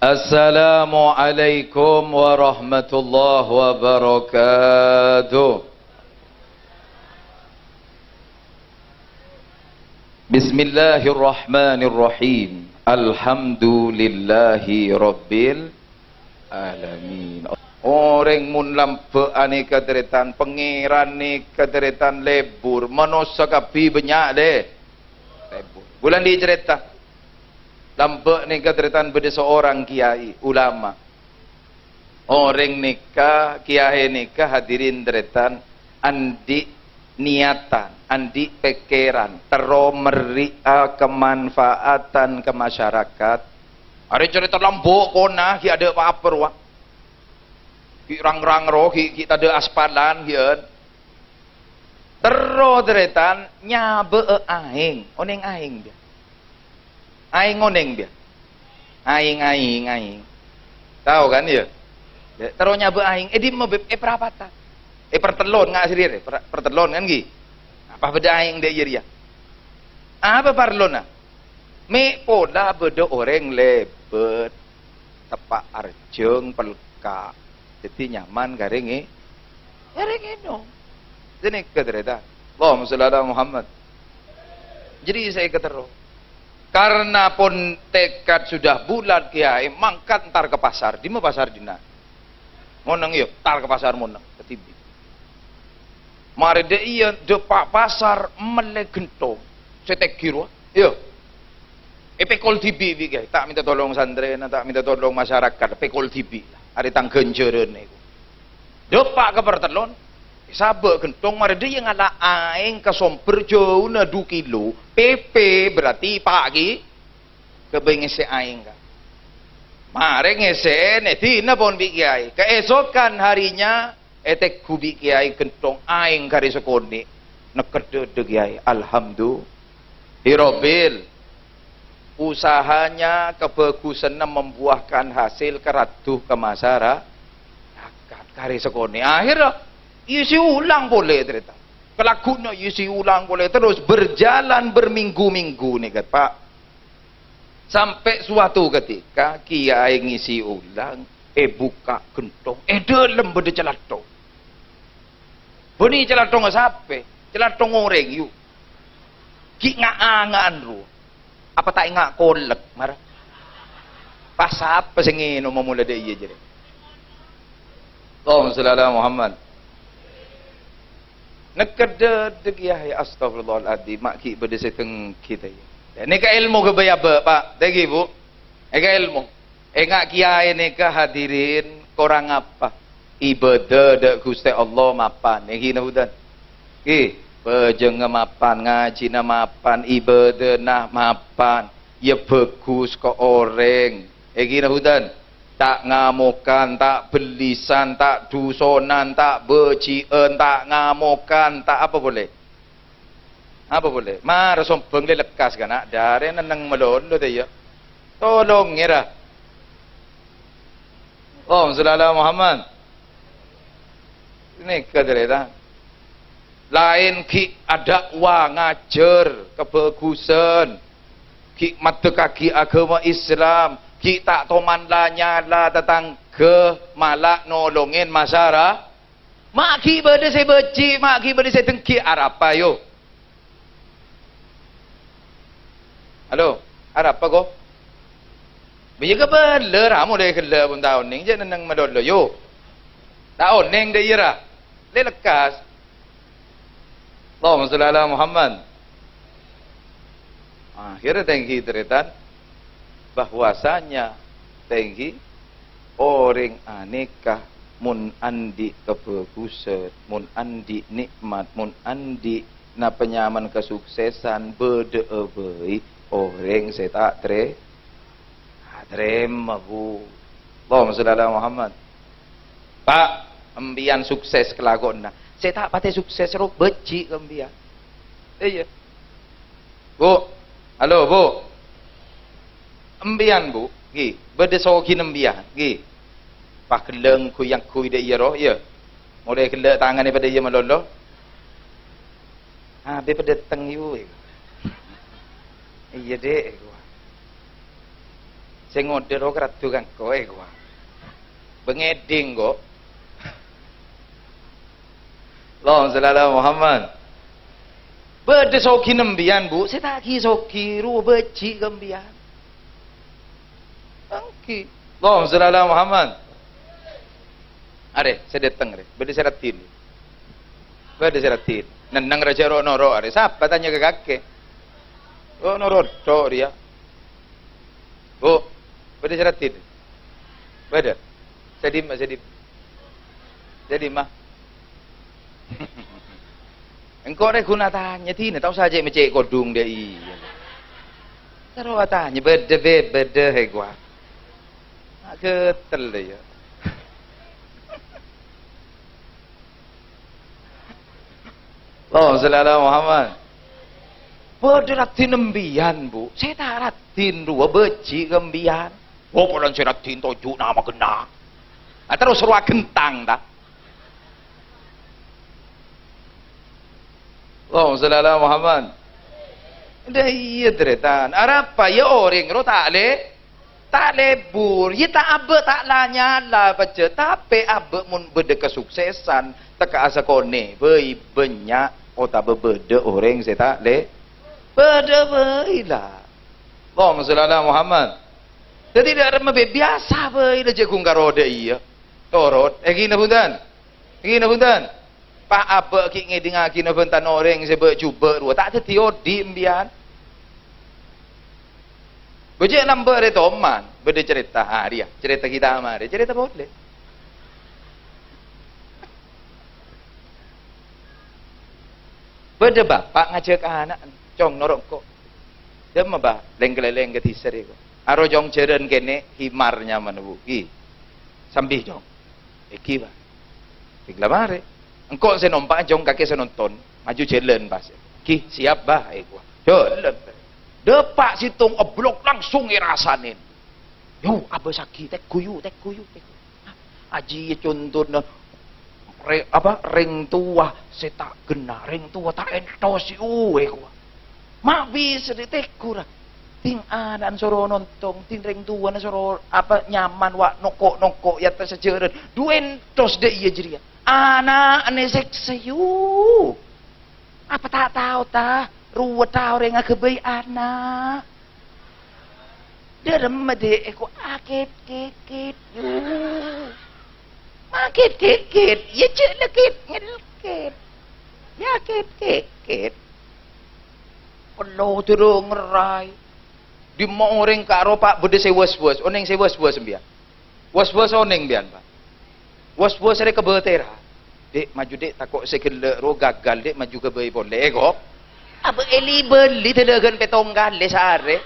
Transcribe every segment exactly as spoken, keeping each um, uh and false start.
Assalamualaikum warahmatullahi wabarakatuh. Bismillahirrahmanirrahim. Alhamdulillahi rabbil alamin. Orèng mon lambâ' anèka tarètan, Pangèran nèka tarètan lebur, manossa kabbhi bânnya' le-, lebur. Bulâ andi' carèta. Lambâ' nèka tarètan bâdâ saorang kiai, ulama. Orèng nèka, kiai nèka hadirin tarètan, andi' niyatan, andi' pèkkèran, terro merri'a kamanfaatan ka masyarakat. Arè carèta lambâ' kona, ghi' adâ' pa-apa rowa. Ghi' rang-rang ro, ghi', ghi' tadâ' aspalan, ghi'en. Terro tarètan nyabâ'â aèng. Onèng aèng, biyâ? Aèng onèng, biyâ? Aèng, aèng, aèng. Tao, kan, yâ? Yâ, terro nyabâ' aèng. È dimma, Bib? È parapatan. È partellon, nga' sèrè, rè. Per-, partellon, kan, ghi? Apa bâdâ aèng dâ' iyâ rèya? Apa parlona? Mè' pola bâdâ orèng lèbât. Teppa' arjhâng, pelka'. Dhâddhi nyaman karè ngè-, karè ngènom. Ghânèka tarètan. Allahumma shalli ala Muhammad. Jadi saya keterro. Karena pon tekad sudah bulat, kiai, mangkat entar ka pasar. Dimma pasar dinna'? Monèng, yâ, entar ka pasar monèng. Ka Tibi. Marè dâ' iyâ dâpa' pasar mellè ghentong. Sè tèngghi rowa. Yâ. Èpèkol dhibi' bi' kiai, ta' mènta tolong santrèna, ta' mènta tolong masyarakat, pèkol dhibi'. Arè tang ghânjhârân nèko. Dâpa' ka partellon, èsabâ' ghentong, marè dâ' iyâ ngala' aèng ka sombher jhâuna du kilo, pèpè berarti pa' ghi, ghâbây ngèssè aèng, ka. Marè ngèssè'è nè dinna pon bi' kiai. Keesokan harinya, ètèngghu bi' kiai ghentong aèng karè sakonè'. Nèkkedda' dâ' kiai. Alhamdulillah. Hirobil, usahanya, kebagusannya membuahkan hasil, karaddhu ka masyarakat, karè sakonè'. Akhirnya, isi ulang polè, tarètan. Kalagghu'na isi ulang polè, terus berjalan berminggu-minggu nèka, Pak. Sampè' suatu ketika, kiai ngisi ulang, èbukka' ghentong, è dâlem bâdâ calathong. Bânnè calathongnga sapè? Calathong orèng, yu. Ghi' nga'-anga'an, ro. Apa ta' enga' kolek, mara? Pas sapa sè ngènoma mola dâ' iyâ, jârèya? Allahumma shalli ala Muhammad. Nèkkedda' dâ' kiai, astagfirullahaladzim, ma' ghi' bâdâ sè tèngghi, ta' iyâ. Nèka èlmo ghâbây abâ', Pak. Tèngghi, Bu. Nèka èlmo. Enga' kiai nèka hadirin korang apa? Ibadah dâ' Ghustè Allah mapan. Èngghi napa bhunten? Ngghi, bhâjângnga mapan, ngajhina mapan, ibadahna mapan. Yâ bhâghus ka orèng. Èngghi napa bhunten? Ta' ngamokan, ta' bellisan, ta' dhusonan, ta' bâji'ân, ta' ngamokan, ta' apa polè? Apa polè? Mara sombhâng lè lekkas kana', dârè nenneng malolo ta' iyâ. Tolongè, ra. Allahumma shalli ala Muhammad. Nèka tarètan. Laèn ghi' adakwa ngajhâr kabhâghusân, ghi' maddhekkaghi aghâma Islam, ghi' ta' toman la-nyala tatangghâ, mala nolongè masyara-, Ma' ghi' bâdâ sè bâji', ma' ghi' bâdâ sè denggi, arapa, yo? Halo, arapa, ko? Bâ iyâ kabâlâ, ra, molè ghellâ' pon ta' onèng, jhâ' nenneng malolo, yo. Ta' onèng dâ' iyâ, ra? Lè lekkas. Allahumma shalli ala Muhammad. Akhirnya tèngghi tarètan, bahwasanya tèngghi orèng anèka mon andi' kabhâghusân, mon andi' nè'mat, mon andi' napa nyamana kasuksesan, bâdâ'â bhâi orèng sè ta' trè-, ta' tarèma, Bu. Allahumma shalli ala Muhammad. Pak, empèyan sukses kalakowanna. Sè ta' patè sukses ro bâji' ka empèyan. Iyâ. Bu, halo, Bu. Empèyan, Bu, ghi, bâdâ sogina empèyan, ghi. Pas ghellâ' ghu-, yang ghuy dâ' iyâ ro, iyâ. Molè ghellâ' tanganna padâ iyâ malolo. Abâ' padâ tèng, yu. Iyâ, Dek. Sè ngodâ ro karaddu kangkoè, kowa. Bâ' ngèdhing, ko'. Allahumma shalli ala Muhammad. Bâdâ sogina embiyân, Bu, sè ta' ghi' sogi, rowa bâji' ka embiyân. Èngghi. Allahumma shalli ala Muhammad. Arè, sè dâteng, arè. Bâdâ sè raddhin. Bâdâ sè raddhin. Nenneng rajâ ro'-noro', arè. Sapa tanya ka kakè? Ro'-noro' tok, rèya. Bu, bâdâ sè raddhin? Bâdâ? Sè dimma, sè dimma? Sè dimma? Engko' rè ghun atanya, dinah tao sajâ' mècè' kodhung dâ' iyâ. Terro atanya, bâdâ, bhâi, bâdâ, he, kowa. Agâtel, yâ. Allahumma shalli ala Muhammad. Bâdâ raddhin embiyân, Bu. Sè ta' raddhin rowa bâji' ka embiyân. Oh, polana sè raddhin toju' nama genna. Ah, terros rowa ghentang, ta? Allahumma shalli ala Muhammad. Dâ' iyâ, tarètan. Arapa, yâ, orèng ro ta' lè-, ta' lebur. Yâ, ta' abâ' ta' la-nyala pajhât. Tapè abâ' mon bâdâ kasuksesan, tekka'a sakonè', bhâi bânnya' otabâ bâdâ orèng sè ta' lè-, bâdâ bhâi, la. Allahumma shalli ala Muhammad. Dâddhi, dâ' remma bhâi biyasa bhâi, la jhâghung karo dâ' iyâ. Torot. Èngghi napa bhunten? Èngghi napa bhunten? Pa' abâ' ghi' ngèdingngaghi bhânten orèng sè bâ'-jubâ' rowa, ta' dhâddhi odi' embiyân. Bâjâ lambâ' rè toman, bâdâ carèta. Ah, rèya, carèta kita marè, carèta polè. Bâdâ bapa' ngajhâk ana', "Cong, noro' engko'." "Dimma, Bâ?" "Lèng-kalèlèng ka dhisa rèko." "Aro, Cong, jhârân kènè', himar nyamana, Bu." "Ghi." "Sambi, Cong." "Èngghi, Bâ." Dhing la marè. "Engko' sè nompa', Cong, kakè sè nonton." Maju jhâlân pas. "Ghi, siap, Bâ," èkowa. Jhâlân. Dâpa' sèttong èblok langsung èrasanè. Yu, abâsaghi, tèngghu, yu, tèngghu, yu, tèngghu. Ajiyâ contona, rè-, apa, rèng towa sè ta' ghenna, rèng towa ta' èntos, yu, èkowa. Ma' bisa dhi-, tèngghu, ra. Dhing ana'na soro nontong, dhing rèng towana soro, apa, nyaman, wa, noko'-noko' è attas jhârân. Dhu èntos dâ' iyâ jârèya. Ana'na èsèksa, yu. Apa ta' tao, ta? Rowa ta' orèng aghâbây ana'. Dâremma dhi' èko akèt-kèkèt, yu. Makèt-kèkèt, yâ jhâ' lèkèt-ngèlkèt. Yâ akèt-kèkèt. Pello dârâ ngerray. Dimma orèng karo pa' bâdâ sè was-was. Onèng sè was-was, sampèyan? Was-was onèng, sampèyan, Pa'? Was-was rè kabâtèra. "Dhi', maju, Dhi', tako' sè ghellâ' rowa gagal, Dhi', maju kabây polè, ko'." Abâ' èli-bâli dâlâghân pèttong kalè saarè.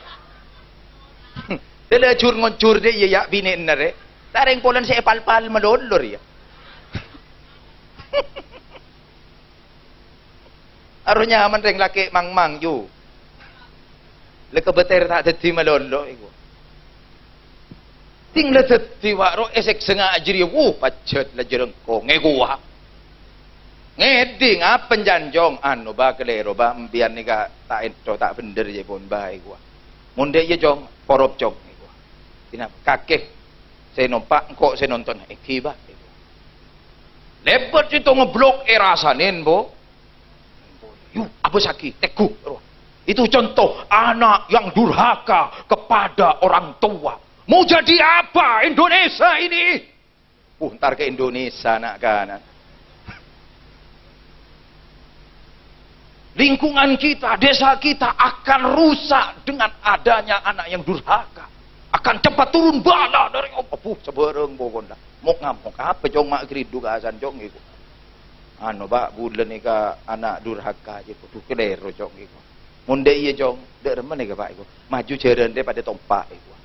Dâlâ jur-ngonjur, Dhi', iyâ, yâ, binè'na rè. Ta' rèng polana sè èpal-pal malolo rèya. Aro nyaman rèng lakè' mangmang, yu. La kabâtèr ta' dhâddhi malolo, èkowa. Dhing la dhâddhi, wa', ro èsèksa nga' jârèya, wuh, pajhât la jârângkong, èkowa. Ngèdhing, apa, Cong? Anu, Bâ, kalèro, Bâ, empèyan nèka ta' ènto, ta' bhendher, jâ' pon, Bâ, èkowa. Mon dâ' iyâ, Cong, porop, Cong, èkowa. Dinah, kakè sè nompa', engko' sè nonton, èngghi, Bâ, èkowa. Lèbât sèttong èblok èrasanè, Bu. Yu, abâsaghi, tèngghu. Itu contoh anak yang durhaka kepada orang tua. Mau jadi apa Indonesia ini? Uh, entar ke Indonesia, anak-anak. Lingkungan kita, desa kita akan rusak dengan adanya anak yang durhaka. Akan cepat turun bala dari Allah. Buh, sabârâng pokona. Mok-ngamok apa, Cong, ma' gridhu ka'assan, Cong, èkowa. Anu, Pa', bulâ nèka ana' durhaka, jâ' kodhu kalèro, Cong, èkowa. Mon dâ' iyâ, Cong, dâ' remma nèka, Pa', èkowa. Maju jhârân rè padâ tompa', èkowa.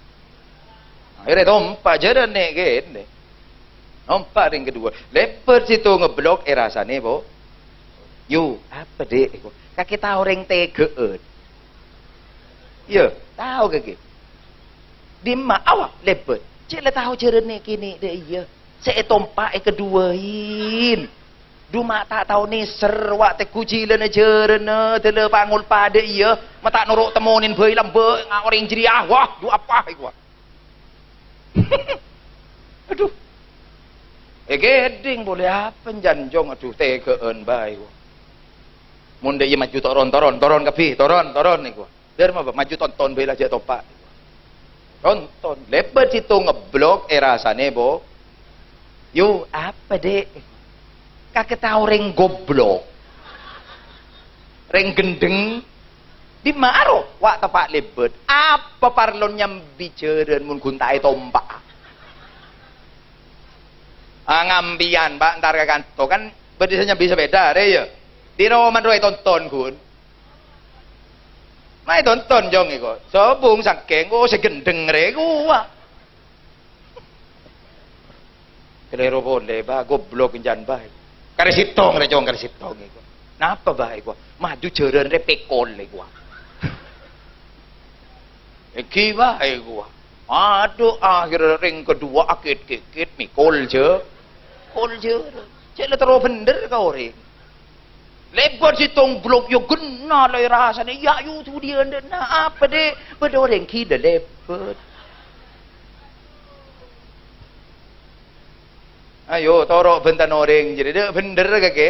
Akhirnya tompa' jhârân nè' kènè. Nompa' rèng kaduwâ. Lèbât sèttong èblok èrasanè, Bu. Yu, apa, Dhi'? Èkowa. Kakè tao rèng tèghâ'ân. Iyâ, tao kakè. Dimma? Awa, lèbât. Cè' la tao jhârân nè' kènè' dâ' iyâ. Sè ètompa' èkaduwâin. Dhu ma' ta' tao nèser, wa' tèngghu jhilâna jhârânna, dâlâ pangol padâ iyâ. Ma' ta' noro' temmonèn bhâi lambâ' nga' orèng jârèya. Wah, dhu apa èkowa? Adhu. Èkèdhing polè apa, Jhân, Jhong? Adhu, tèghâ'ân bhâi, wa. Mon dâ' iyâ maju toron, toron, toron kabbhi, toron, toron, èko. Dâr ma-, maju tonton bhâi la jhâ' topa'. Tonton. Lèbât sèttong ngeblok è rassana, bo. "Yo, apa, Dek?" Kakè tao rèng goblok. Rèng ghendheng. Dimma aro, wa' teppa' lèbât. Apa parlona nyambi jhârân mon ghun ta' ètompa'? Ah, ngambiyan, Pak, entar ka kanto. Kan bâdâ sè nyambi sepèda, rè, ya? Di roma rowa ètonton, ghun. Ma' ètonton, Jhong, èko. Sobung sakèng, oh, sè ghendheng rè, kowa. Kalèro polè, bâ, goblok, Jhân, bâ. Karè sèttong rè, Jhong, karè sèttong, èko. Napa, bâ, èko? Maju jhârân rè pèkol, èko. Èngghi, bâ, èko. Adhu, akhèrra rèng kaduwâ' akèt-kèkèt, mèkol, jhâ-, kol jhârân. Cè' la terro bhendher ka orèng. Lèbât sèttong blok, ya ghenna la è rassana, ya, yu, tu dia ndâ', na, apa, Dek? Bâdâ orèng ghilâ lèbât. Ayo, toro' bhânta orèng, jârèya dâ' bhendher, kakè.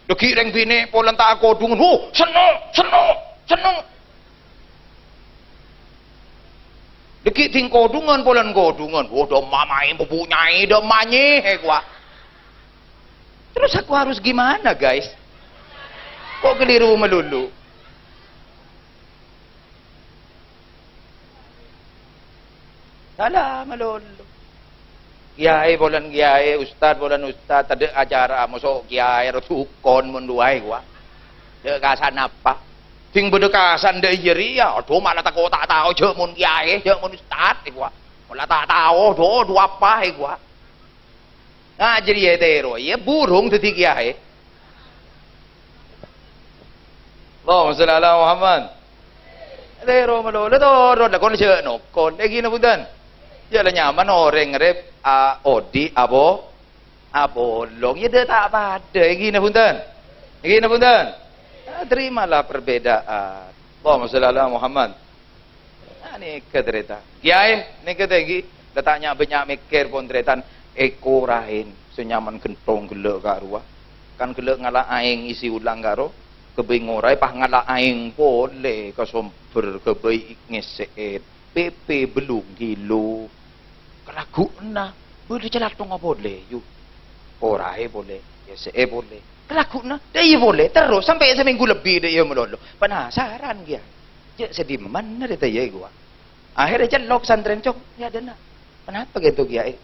Dâgghi' rèng binè' polana ta' akodhungan, "Huh, senno', senno', senno'." Dâgghi' dhing kodhungan polana kodhungan, "Oh, dâ' emma maèn, bu, bu, nyaè, dâ' emma nyè," èkowa. Terus aku harus gimana, guys? Kok keliru melulu? Sala malolo. Kiyaè polana kiyaè, ustad polana ustad, tadâ' acara, moso' kiyaè ro dukon mon duwâ' èkowa. Dâ' kasan apa? Dhing bâdâ kasan dâ' iyâ rèya, adhu, malah tako' ta' tao, jhâ' mon kiyaè, jhâ' mon ustad èkowa. Malah ta' tao, dhu, dhu apa èkowa. Nga' jârèya ètèro, iyâ burung dhâddhi kiyaè. Allahumma shalli ala Muhammad. Ètèro malolo, toro' la kon jhâ' nokon. Èngghi napa bhunten? Jhâ' la nyaman orèng rè, a, odi', apo? Apolong. Iyâ dâ' ta' padâ. Èngghi napa bhunten? Èngghi napa bhunten? Ah, terimalah perbedaan. Allahumma shalli ala Muhammad. Ah, nèka tarètan. Kiyaè, nèka ta' èngghi. La ta' nya'-bânnya' mèkkèr pon tarètan. Èkoraè sè nyaman ghentong ghellâ' ka' rowa. Kan ghellâ' ngala' aèng isi ulang karo. Ghâbây ngoraè pas ngala' aèng polè ka sombher ghâbây ngèssè'è. Pèpè bellung kilo. Kalagghu'na bâdâ calathongnga polè, yu. Koraè polè, èssè'è polè. Kalagghu'na, dâ' iyâ polè, terros sampè' samènggu lebbi dâ' iyâ malolo. Penasaran kèya. Jhâ' sè dimman rè ta' iyâ èkowa. Akhèrra cellok santrèna, "Cong, yâ, dâna. Ponapa ghânto kèya, è?"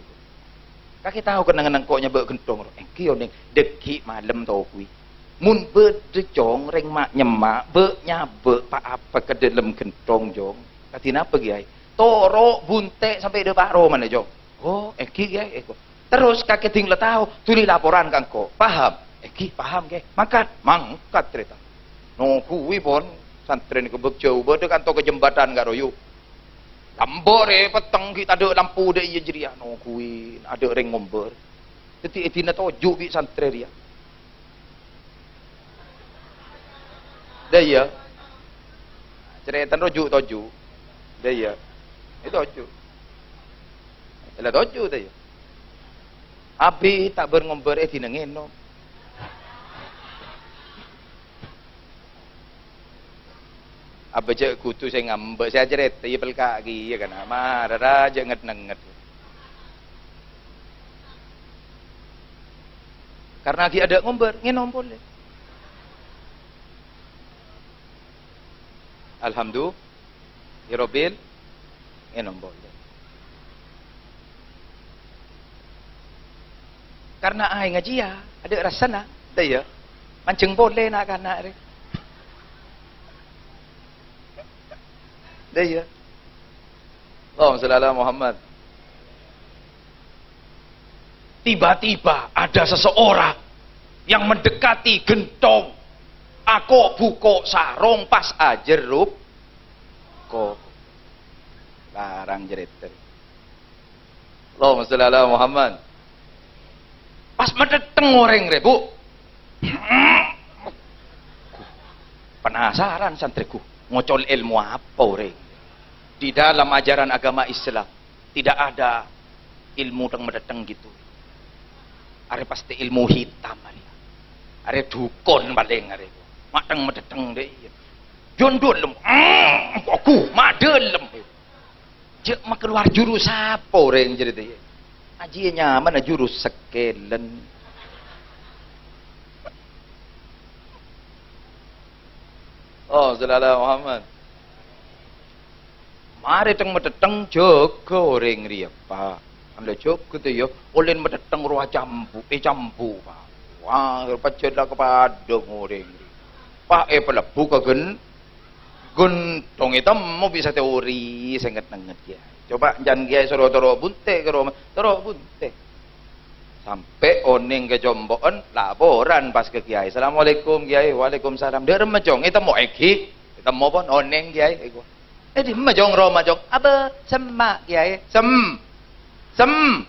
Kakè tao kennengnganna engko' nyabâ' ghentong, ro? Èngghi, onèng, dâgghi' malem to kuwi. Mon bâdâ, Cong, rèng ma'-nyemma', bâ' nyabâ' pa-apa ka dâlem ghentong, Cong. Kadhi napa, Kiyaè? Toro' bunte' sampè' dâpa' romana, Cong. Oh, èngghi, Kiyaè, èko. Terros kakè dhing la tao, dhuli laporan ka engko'. Paham? Èngghi, paham, Kiyaè. Mangkat, mangkat, tarètan. Nongghuwi, pon, santrèna kèbâk jhâu, bâdâ kanto ka jembatan karo, yu. Lambâ' rè, petteng ghi' tadâ' lampu dâ' iyâ jârèya. Nongghuwi, adâ' rèng ngombâr. Dâddhi èdina toju' bi' santrè rèya. Dâ' iyâ. Carètana roju' toju'. Dâ' iyâ. È toju'. Èla toju' dâ' iyâ. Abit ta' bâr-ngombâr èdina ngènom. Abâ jhâ' kodhu sè ngambâ', sè acarèta, iyâ pelka' kèya kana. Mara ra jhâ' ngèt-nèngèt. Karna ghi' adâ' ngombâr, ngènom polè. Alhamdu-, ya Rabbil, ngènom polè. Karna aèng ngajiyâ, adâ' rassana, dâ' iyâ. Manjheng polè na'-kana' rè. Dâ' iyâ. Allahumma shalli ala Muhammad. Tiba-tiba ada seseorang yang mendekati gentong, ako' buko' sarong pas ajerrub ko'. Larang jârèta. Allahumma shalli ala Muhammad. Pas madhâteng orèng rè, Bu. Penasaran santrèku, ngocol èlmo apa orèng? Di dalam ajaran agama Islam, Tidak ada ilmu teng-metetteng gitu. Arè pasti ilmu hitam arè. Arè dukon palèng arè. Mak teng-metetteng dâ' iyâ. Jondolem. Mm, aku madalem. Jhâ' makalowar jurus apa orèng jârèya? Ajiyâ nyamana jurus sekelen. Oh, sallallahu Muhammad. Marè teng-metetteng jâgâ orèng rèya, Pa'. Kan la jâgâ tè, yâ, ollèna metetteng rowa cambu-, ècambu, Pa'. Wah, pajhât la kapadhâng orèng rèya. Pa', èpalebbu ka gen-, ghentong ètemmo bisa teori sè nget-nengnget, Kèyaè. Coba jhân Kèyaè soro toro' bunte' ka roma, toro' bunte'. Sampè' onèng ka compo'en, laporan pas ka Kèyaè. "Assalamualaikum, Kèyaè." "Waalaikumsalam." "Dâ' remma, Cong?" "Ètemmo èngghi." "Ètemmo pon, onèng, Kèyaè." Èghu. "È dimma, Cong, roma, Cong?" "Abâ, semma', Kèyaè." "Sem-, sem-,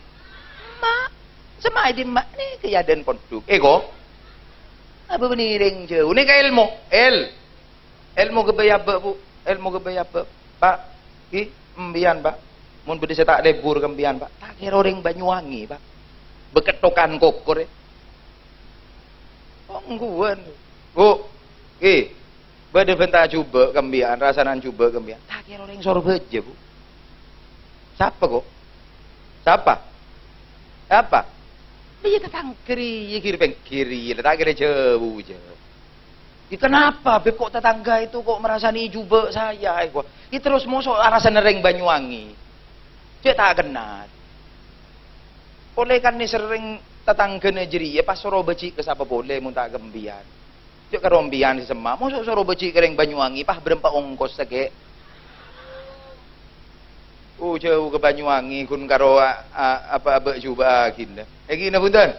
ma'? Semma' è dimma?" "Nèka è adâ'na pondhuk." Èghu. Abâ bânnè rèng jhâu. Nèka èlmo. El. Èlmo ghâbây abâ', Bu. Èlmo ghâbây abâ'. Pa', ghi, embiyan, Pa'. Mon bâdâ sè ta' lebur ka embiyan, Pa'. Ta' kèra orèng Banyuwangi, Pa'. Bâkettokan kokorè. Ongghuwân. Bu, ghi. Bâdâ bhânta jhubâ' ka embiyan, rasanan jhubâ' ka embiyan. Ta' kèra orèng Sorbhâjâ, Bu. Sapa, kok? Sapa? Sapa? Iyâ, tatangghâ rèya, ghir-pèngghir rèya, la ta' kèra jhâu, jhâu. Ya, kenapa, Beb, kok tetangga itu kok merasani jhubâ' saya, èghu? Ya, terros moso' arasana rèng Banyuwangi. Cè' ta' kennal. Polè kan nèserrèng tatangghâna jârèya, pas soro bâji' ka sapa polè, mon ta' ka embiyan. Cè' karo embiyan sè semma', moso' soro bâji' ka rèng Banyuwangi, pas bârâmpa ongkos sakè'. Oh, jhâu ka Banyuwangi, ghun karo a-, a-, apa, abâ' jhubâ' aghina. È, ghina bhunten.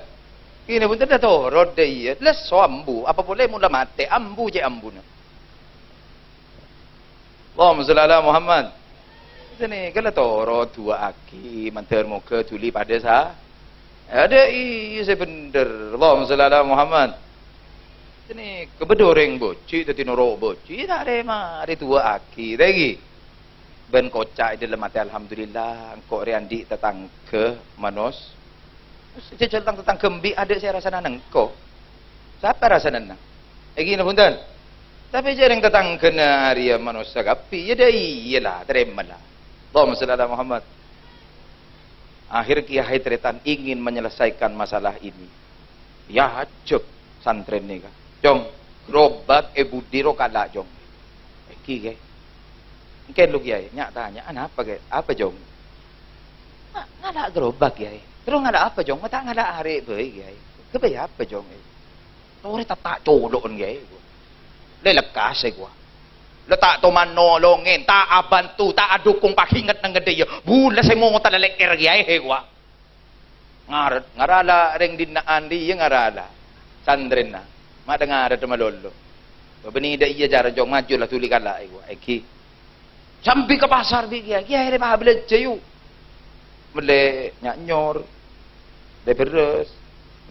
Ghina bhunten, la torot dâ' iyâ. Lesso ambu, apa polè mon la matè, ambu cè' ambuna. Allahumma shalli ala Muhammad. Sènè, kala toro' du'aaghi, mandhâr moghâ dhuli padâ sa-, adâ' iyâ sè bhendher. Allahumma shalli ala Muhammad. Sènè, kebâdâ orèng bâji', dhâddhi noro' bâji', ta' rèma, arè du'aaghi, ta' èngghi? Bân koca' è dhâlem atè, "Alhamdulillah, engko' rè andi' tatangghâ manos-, jhâjhâl tang tatangghâ embi' adâ' sè arasana engko'." Sapa arasana? Èngghi, bhunten. Tapè jhâ' rèng tatangghâna arèya manossa kabbhi, ya dâ' iyâ la, tarèma la. Allahumma shalli ala Muhammad. Akhir Kèyaè tarètan ingin menyelesaikan masalah ini. Ya, ajâb santrèna, Ka'. "Cong, gerobak è budi ro kala', Cong." "Èngghi, Kè." "Èngkèn lo, Kèyaè, nya'-tanya', anapa, Kè? Apa, Cong?" "Nga-, ngala' gerobak, Kèyaè." "Terro ngala' apa, Cong?" "Ma' ta' ngala' arè' bhâi, Kèyaè." "Ghâbây apa, Cong?" "Torè ta' ta' colo'en, Kèyaè." "Lè lekkas, è, ghuwa. Lè ta' toman nolongè, ta' abhânto, ta' adhukung, paghingèt neng ghâddhâ, iyâ. Bulâ sè motala lè'èr, Kèyaè, è, ghuwa." Ngarè-, ngarala rèng dinna' andi' iyâ ngarala. Santrèna. Ma' ta' ngarè' malolo. Bânnè dâ' iyâ jhârâng, Cong, maju la dhuli kala', è, ghuwa. Èngghi. Sambi ka pasar bi' Kèyaè. Kèyaè rè pas abhâlânjhâ, yu. Mellè nya'-nyor, mellè bherrâs,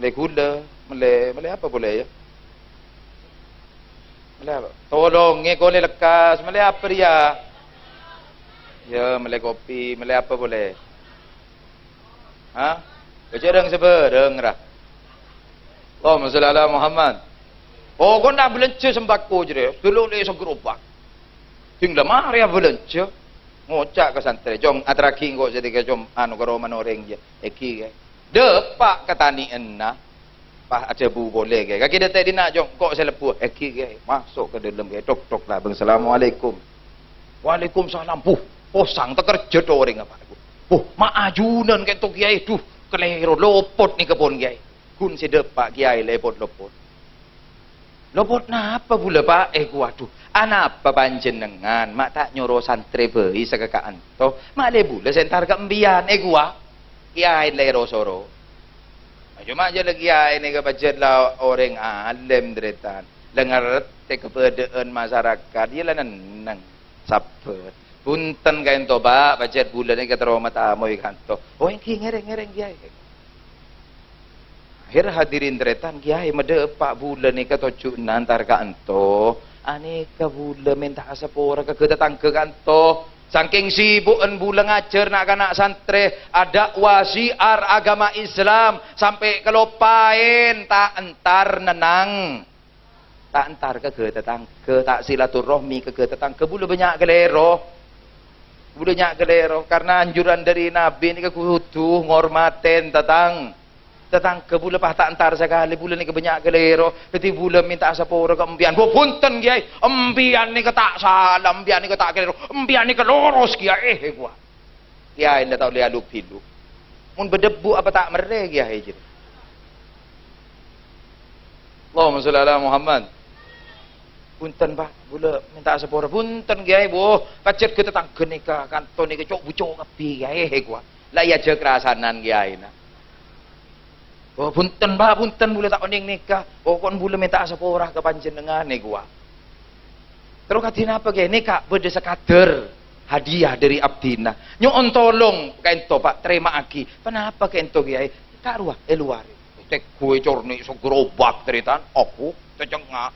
mellè ghulâ, mellè, mellè apa polè, ya? Mellè apa? Tolongè, kolè lekkas, mellè apa rèya? Ya, mellè kopi, mellè apa polè? Ha? Bâjârâng sabhârâng, ra. Allahumma shalli ala Muhammad. Pokokna abhâlânjhâ sembako jârèya, dulu lè sagerobak. Sèng la marè abhâlânjhâ, ngoca' ka santrè, "Cong, aterraghi engko' sè dhika, Cong, anu, ka romana orèng, iyâ." "Èngghi, Kè." Dâpa' ka tanè'anna, pas adhâbu polè, Kè. "Kakè dâteng dinna', Cong?" "Engko' sè lebbu." "Èngghi, Kè." Maso' ka dâlem, Kè. Tok, tok, labâng, "Assalamualaikum." "Waalaikumsalam." "Buh, posang, takerjhât orèng apa?" "Buh, ma' ajunan kènto, Kèyaè. Duh, kalèro, lopot nèka pon, Kèyaè." Ghun sè dâpa' Kèyaè lè pot-lopot. "Lopot napa bulâ, Pa'?" "Èghu, adhu, anapa panjhennengngan ma' ta' nyoro santrè bhâi sè ka ka'anto? Ma' lè bulâ sè entar ka embiyan, èghu, a." Kèyaè lè ro-soro. Coma jâ' la Kèyaè nèka pajhât la orèng alèm, tarètan. La ngartè kabâdâ'ân masarakat, iyâ la nenneng. Sabbhâr. "Bhunten ka'anto, Pa', pajhât bulâ nèka terro matamoy ka'anto." "Oh, èngghi, ngèrèng, ngèrèng, Kèyaè." Akhèr hadirin tarètan, Kèyaè madâpa' bulâ nèka tojjhuna entar ka'anto. Anèka bulâ mènta'a sapora ka ghâ-, tatangghâ ka'anto. Saking sibu'en bulâ ngajhâr na'-kana' santrè, adâ'wa, syiar agama Islam, sampè' kaloppaèn, ta' entar nennang. Ta' entar ka ghâ-, tatangghâ, ta' silaturrahmi ka ghâ-, tatangghâ, bulâ bânnya' kalèro. Bulâ bânnya' kalèro, karna anjuran dâri Nabi nèka kodhu ngormatè tatang-, tatangghâ. Bulâ pas ta' entar sakalè, bulâ nèka bânnya' kalèro. Dhâddhi bulâ mènta sapora ka empèyan. "Bo, bhunten, Kèyaè. Empèyan nèka ta' sala, empèyan nèka ta' kalèro. Empèyan nèka loros, Kèyaè," èkowa. Kèyaè la ta' ollè alu-bhilu. Mon bâdâ bu apa ta' merrè, Kèyaè, jârèya. Allahumma sholli ala Muhammad. "Bhunten, Pa', bulâ mènta sapora." "Bhunten, Kèyaè, bo. Pajhât ghâ-, tatangghâ nèka, kanto nèka co'-buco' kabbhi, Kèyaè," èkowa. La èyajhâk rasanan kèyaèna. "Oh, bhunten, Pa', bhunten, bulâ ta' onèng nèka. Pokokna bulâ mènta sapora ka panjhennengngan," èkowa. "Terro kadhi napa, Kè?" "Nèka bâdâ sakadâr hadiah dâri abdhina. Nyo'on tolong kaènto, Pa', tarèma'aghi." "Ponapa kaènto, Kèyaè?" "Ka'rowa è lowar." Tèghuwè cornè' sagerobak, tarètan. Aku cècengnga'.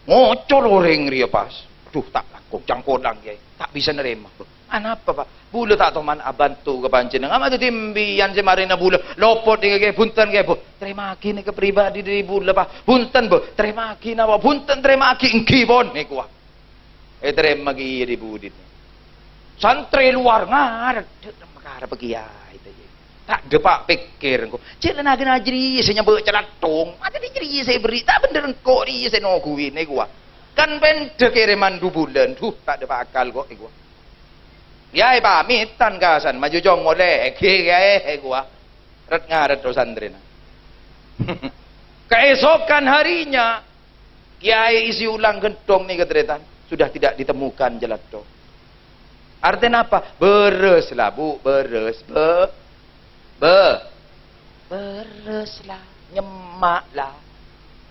Ngocor orèng rèya pas. Duh, ta' langkong, cangkolang, Kèyaè. Ta' bisa narèma. "Anapa, Pa'?" "Bulâ ta' toman abhânto ka panjhennengngan, ma' dhâddhi empèyan sè marèna bulâ lopot nèka, Kè. Bhunten, Kè, bo. Tarèma'aghi nèka pribadi dâri bulâ, Pa'. Bhunten, bo. Tarèma'aghi napa? Bhunten, tarèma'aghi." "Èngghi, pon," èkowa. Ètarèma'aghi iyâ dhi-budhina. Santrè lowar ngarep, dek, makarep kèyaè, ta' iyâ. Ta' dâpa' pèkkèr engko'. Cè' la na-, na-, jârèya sè nyambâ' calathong. Matè dhi jârèya sè èberri'. Ta' bhendher engko' rèya sè noghuwin, èkowa. Kan pèndhâ kèrèman du bulân. Duh, ta' dâpa' akal ko', èkowa. Yâ, èpamètan kasan, maju jong molè. Èghi, yâ, èkowa. Ret-ngarep do santrèna. Keesokan harinya, Kèyaè isi ulang ghentong nèka, tarètan, sudah tidak ditemukan calathong. Artèna apa? Bârâs la, Bu, bârâs. Bâ-, bâ-, bârâs la, nyemma' la.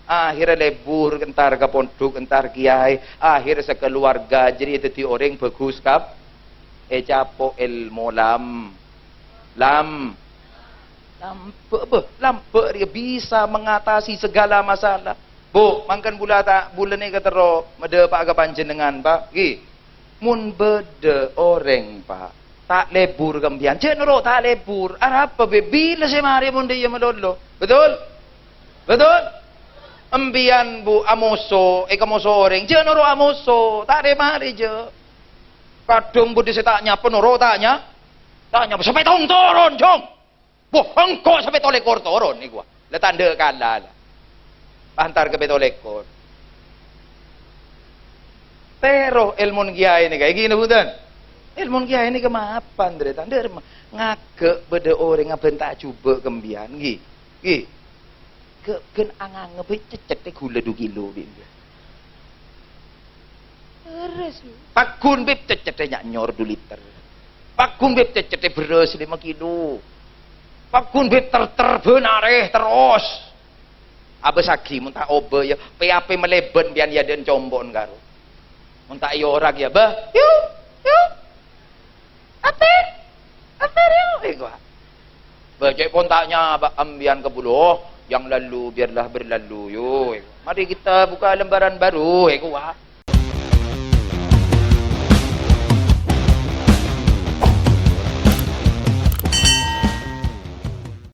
Akhèrra lebur, entar ka pondhuk, entar kèyaè. Akhèrra sakaluwarga jârèya dhâddhi orèng bhâghus kab-, ècapo' èlmo lam-, lam-, lambâ', bâh, lambâ' rèya bisa mengatasi segala masalah. Bu, mangkèn bulâ ta-, bulâ nèka terro madâpa'a ka panjhennengngan, Pa'. Ghi. Mon bâdâ orèng, Pa', ta' lebur ka empèyan, jhâ' noro' ta' lebur. Arapa, bâ, bilâ sè marè mon dâ' iyâ malolo? Betul? Betul? Empèyan, Bu, amoso, èkamoso orèng, jhâ' noro' amoso. Ta' rè-marè, jhâ'. Kadhâng bâdâ sè ta' nyapa, noro' ta' nya-, ta' nyapa. Sapètong toron, Jong! Wah, engko' sapètto lèkor toron, èkowa. La tandhâ kala, la. Antar ka pètto lèkor. Tèro èlmon kèyaè nèka, èghi napa bhunten? Èlmon kèyaè nèka mapan, tarètan. Dâ' remma ngaghâ' bâdâ orèng abhânta jhubâ' ka empèyan, ghi? Ghi? Ghi, ghân angangep cèccèttè ghulâ du kilo bi' empèyan. Terros, yâ. Pagghun bib cèccèttè nya-, nyor du liter. Pagghun bib cèccèttè bherrâs lèma kilo. Pagghun bib ter-ter bân arè terros. Abâssaghi, mon ta' obâ, yâ, pè-apè malèbân empèyan è adâ'na compo'na karo. Mon ta' èyorag, yâ, bâ, yu, yu. Ater, ater, yu, èkowa. Bâ, cè' pon ta' nyabâ' empèyan kabulâ, yang lalu biarlah berlalu, yu, èkowa. Mari kita buka lembaran baru, èkowa.